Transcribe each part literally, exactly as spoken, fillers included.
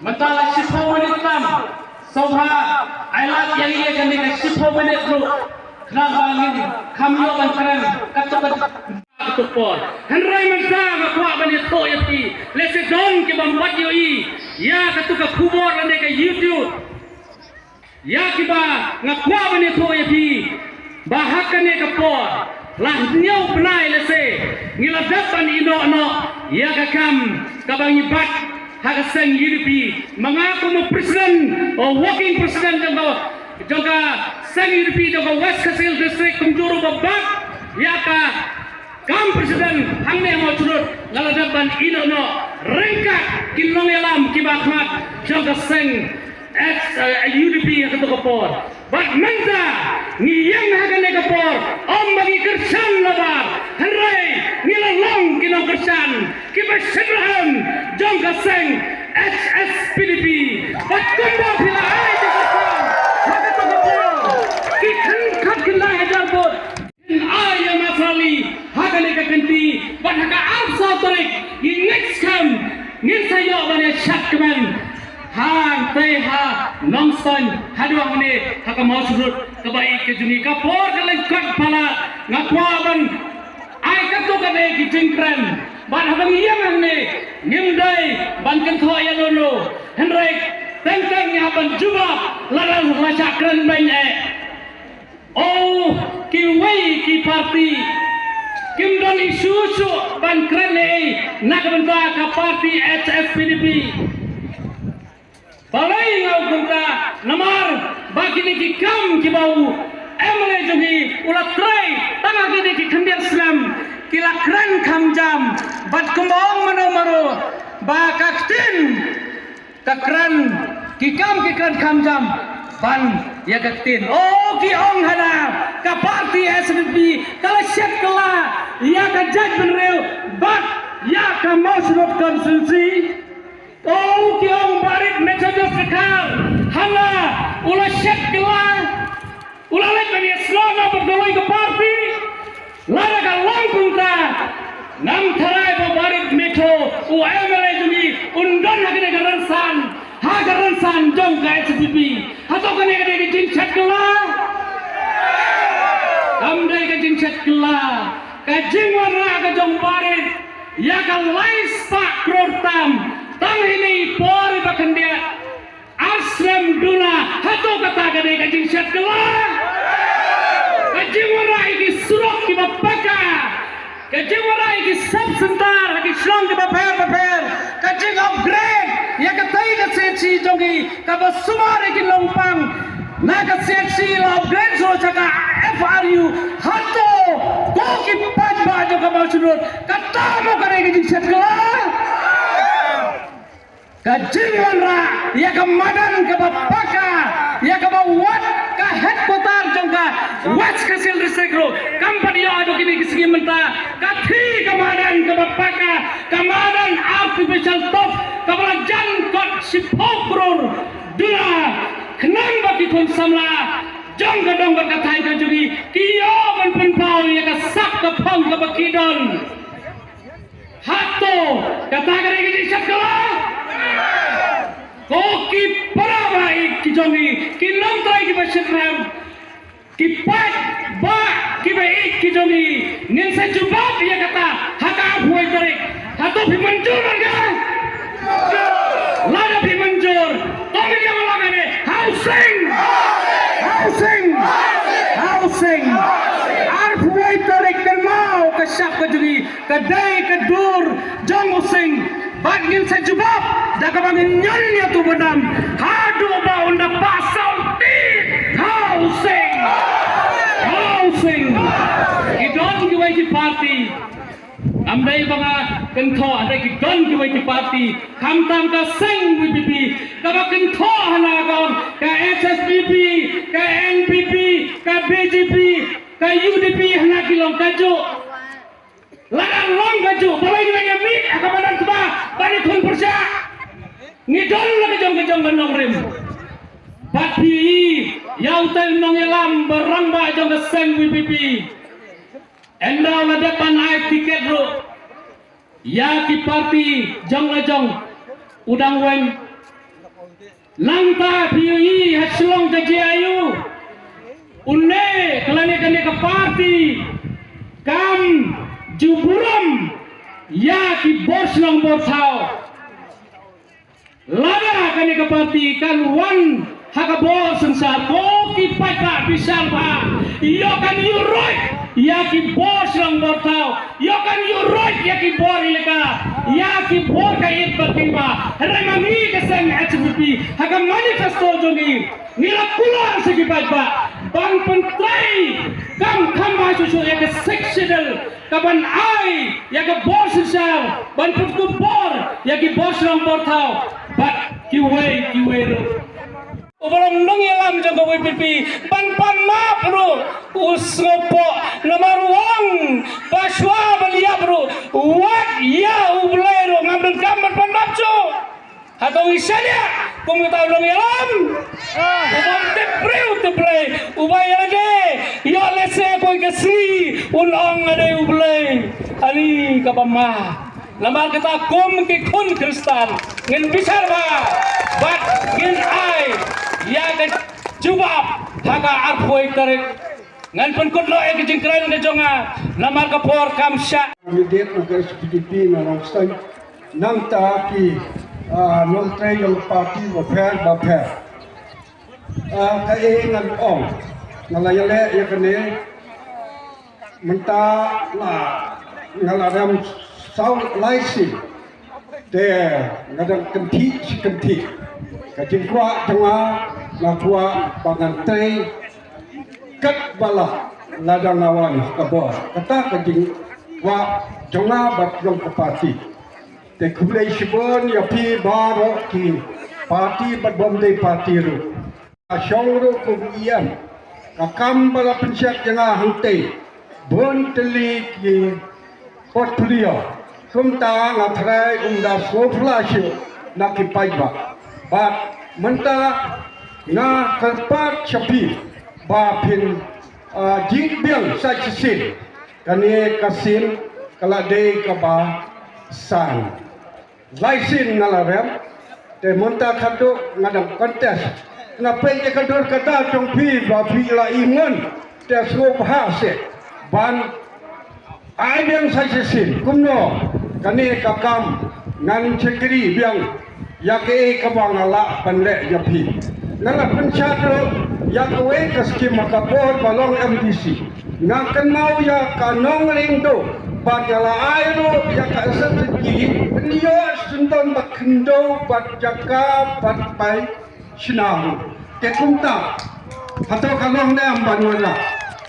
Mynta la shiphew minit tam. Sngewbha ai lad ïa ngi ïa kane ka shiphew minit ruh. Khnang ba ngin kham ïoh ban kren katto katne. Katto por. Hynrei mynta nga kwah ban ïathuh ïa phi. Lehse don kiba ym pat ïohi ïa katto ka khubor lane ka YouTube. Ïa kiba nga kwah ban ïathuh ïa phi ba ha kane ka por la hynñiew bnai lehse ngi la dep ban ïehnoh noh ïa ka kam kaba ngi bat ha ka seng U D P. Ma nga kum u president, u working president jong ka, jong ka seng U D P jong ka West Khasi Hills District, kumjuh ruh ba bat ïa ka kam president hangne ha Mawshynrut, nga la dep ban ïehnoh noh ryngkat ki nongïalam kiba khmat jong ka seng H, eh, U D P ha kato ka por. Bad mynta ngi ïeng ha kane ka por, ym ba ngi kyrshan nabar, hynrei ngi la long ki nongkyrshan kiba shitrhem jong ka seng H S P D P. Bad kumba phi la ai jingkyrshan ha kato ka por, ki khyndai hajar vote. Ai ïa Mawshynrut ha kane ka kynti, bad ha ka arphew saw tarik, ngin ngeit skhem ngin sa ïoh ban ïa shad kmen. Hangtei ha Nongstoiñ, haduh hangne ha ka Mawshynrut, kaba ïeit ka jong ngi, ka por ka lyngkot palat, nga kwah ban ai katto katne ki jingkren. Bad haba ngi ïeng hangne, ngim dei ban kynthoh ïa lano, hynrei teng teng ngi hap ban jubab lada la shah kren beiñ eh. O, kiwei ki parti kim don issue shuh ban kren ei na ka bynta ka parti H S P D P. Balei nga ong kumta? Namar ba kine ki kam kiba u M L A jong ngi u la trei tang ha kine ki khyndiat snem, ki la kren kham jam, bad kumba ong mano mano ba ka ktien ka kren, ki kam ki kren kham jam ban ïa ka ktien. O, ki ong hana ka parti H S P D P ka la shet kylla ïa ka jaitbynriew bad ïa ka Mawshynrut constituency. O, ki ong Barit Methodius Dkhar hana u la shet kylla. U la leit ban ïasnoh noh bad kawei ka parti. Lada ka long kumta, ngam tharai ba Barit Metho, u M L A jong ngi, un don ha kane ka rynsan, ha ka rynsan jong ka H S P D P. Hato kane ka dei ka jingshet kylla? Kam dei ka jingshet kylla. Ka jingwanrah ka jong Barit ïa ka lai spah klur tam, tang hynñiew por ba khyndiat. Ar snem duna, hato kata ka dei ka jingshet kylla? Ka jingwanrah ïa ki surok kiba paka, ka jingwanrah ïa ki sub center ha ki shnong kiba pher bapher, ka jing upgrade ïa katei ka C H C jong ngi kaba sumar ïa ki nongpang. Na ka C H C la upgrade shuh sha ka F R U, hato ko ki paidbah jong ka Mawshynrut, kata mo ka dei ka jingshet kylla? Ka jingwanrah ïa ka madan kaba paka, ïa kaba wad ka headquarter jong ka West Khasi Hills District ruh kam pat ïoh haduh kine ki sngi mynta. Ka thie ka madan kaba paka, ka madan artificial turf kaba la jan kot shiphew klur duna, khnang ba ki khun samla jong ka dong bad ka thaiñ ka jong ngi ki ïoh ban pynpaw ïa ka sap ka phong kaba ki don. Hato kata ka dei ka jingshet kylla? Ko ki para ba ïeit ki jong ngi, ki nongtrei kiba shitrhem, ki paidbah kiba ïeit ki jong ngi, ngin sa jubab ïa kata ha ka arphew tarik. Hato phi mynjur ïa ka? Lada phi mynjur, to ngin ïa la kane, housing! Housing! Housing! Arphew tarik kynmaw ka shap ka jong ngi, ka dei ka dur jong u sing. Bad ngin sa jubab da kaba ngin ñion ïa utu u bynriew haduh ba un da pah saw tied. Housing! Housing! Ki don kiwei ki parti. Ym dei ba nga kynthoh, hynrei ki don kiwei ki parti. Khamtam ka seng V P P kaba kynthoh hana ka ong ka H S P D P, ka N P P, ka B J P, ka U D P, hana ki long kajuh. Lada long kajuh, balei ngi la ïa mih ha ka madan tba ban ïakhun pyrshah? Ngi don la ka jong ka jong ka nongrim. Bad phi ïa utai u nongïalam ba rangbah jong ka seng V P P. Ynda u la dep ban ai tiket ruh ïa ki parti jong la jong, u dang weng. Nangta phi ïohi ha Shillong ka J I U, une ka lane kane ka party kam ju burom ïa ki bor shnong bor thaw. Lada kane ka party kan wan ha ka bor synshar, ko ki paidbah bishar bha, ïoh kan ïuh ruh ïa ki bor shnong bor thaw, ïoh kan ïuh ruh ïa ki bor elaka, ïa ki bor ka ïit bad ka iba. Hynrei ma ngi ka seng H S P D P ha ka manifesto jong ngi, ngi la kular sha ki paidbah ban pyntrei kam kham bha shuh shuh ïa ka Sixth Schedule, ka ban ai ïa ka bor synshar, ban pynkup bor ïa ki bor shnong bor thaw bad kiwei kiwei ruh. Uba long nongïalam jong ka V P P ban pan map ruh u sngewpoh, namar u ong ba shuwa ban ïap ruh, wat ïa U Blei ruh ngam donkam ban pan map shuh. Hato ngi shaniah kum kita u nongïalam? Uba tip briew tip Blei, uba ïalade ïoh lehse kawei ka sngi un ong nga dei U Blei. Ani kaba ma. Namar kata kum ki khun Khristan ngin bishar bha bad ngin ai ïa ka jubab ha ka arphew tarik. Ngan pynkut noh ïa ka jingkren ka jong nga namar ka por kam shah. Candidate na ka S P D P na Nongstoiñ, nangta ki, ah, nongtrei jong party bapher bapher. Ah, kaei ngan ong, nga la ïaleh ïa kane mynta la, nga la rem saw lai sien. Te nga dang kynthih shi kynthih. Ka jingkwah jong nga, nga kwah ba ngan trei katba lah lada nga wan ha ka bor. Kata ka jingkwah jong nga bad jong ka party. Te khublei shibun ïa phi baroh ki party bad bym dei party ruh. Ka shong ruh kum E M, ka kam ba la pynshad ïa nga hangtei bun tylli ki portfolio. Kumta nga tharai um da sngewphylla shuh na ki paidbah. Bad mynta nga kyrpad sha phi ba phin, ah, jingbiang sa shisien. Kane ka sien ka la dei kaba san. Lai sien nga la rem, te mynta khatduh nga dang contest. Nga peit ïa ka dur ka dar jong phi ba phi la imon, te sngewbha seh ban ai biang sa shisien. Kumno, kane ka kam ngan shakri biang ïa kaei kaba nga lah ban leh ïa phi. Nga la pynshad ruh ïa kawei ka skim ha ka por ba long M D C. Nga kynmaw ïa ka Nongriangdo bad nga la ai ruh ïa ka S S G, pynïoh syndon bad khyndew bad jaka bad pai shna ruh. Te kumta, hato ka long ne em ban wan la?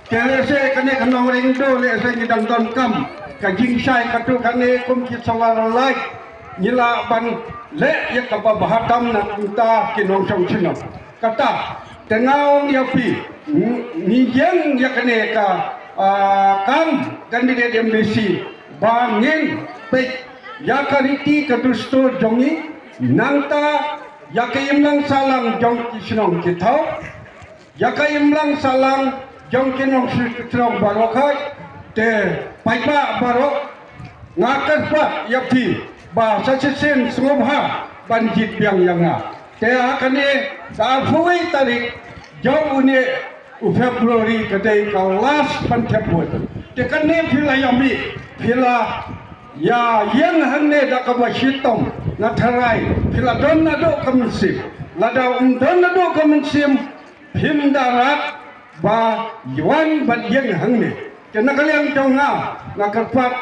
Te lehse kane ka Nongriangdo lehse ngi dang donkam ka jingshai, kato kane kum ki Solar Light ngi lah ban leh ïa kaba bha tam na kumta ki nongshong shnong. Kata, te nga ong ïa phi, ngi, ngi ïeng ïa kane ka, ah, kam candidate M D C ba ngin peit ïa ka riti ka dustur jong ngi, nangta ïa ka imlang sahlang jong ki shnong ki thaw, ïa ka imlang sahlang jong ki nongshong shnong baroh, kata te paidbah baroh, nga kyrpad ïa phi ba sa shisien sngewbha ban jied biang ïa nga. Te ha kane ka arphew wei tarik jong une u February ka dei ka last ban thep vote. Te kane phi la ïa mih, phi la ïa ïeng hangne da kaba shitom, nga tharai phi la don naduh ka mynsiem. Lada ym don naduh ka mynsiem, phim da rat ba wan ban ïeng hangne. Te na ka liang jong nga, nga kyrpad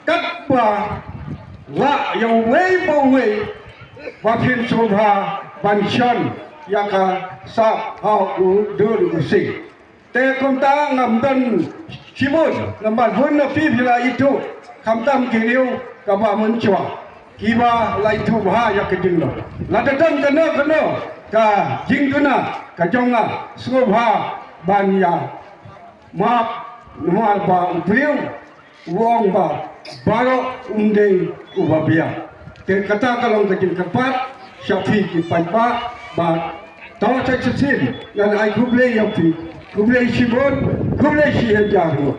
katba lah ïa uwei pa uwei ba phin sngewbha ban shon ïa ka sap ha u dur u sing. Te kumta ngam don shibun namar bun na phi phi la ithuh, khamtam ki riew kaba mynshuwa kiba la ithuh bha ïa ka jinglong. Lada don kano kano ka jingduna ka jong nga, sngewbha ban ïa map, namar ba u briew u ong ba baroh um dei uba biang. Te kata ka long ka jingkyrpad sha phi ki paidbah, bad to sa shisien ngan ai khublei ïa phi. Khublei shibun, khublei shihajar nguh.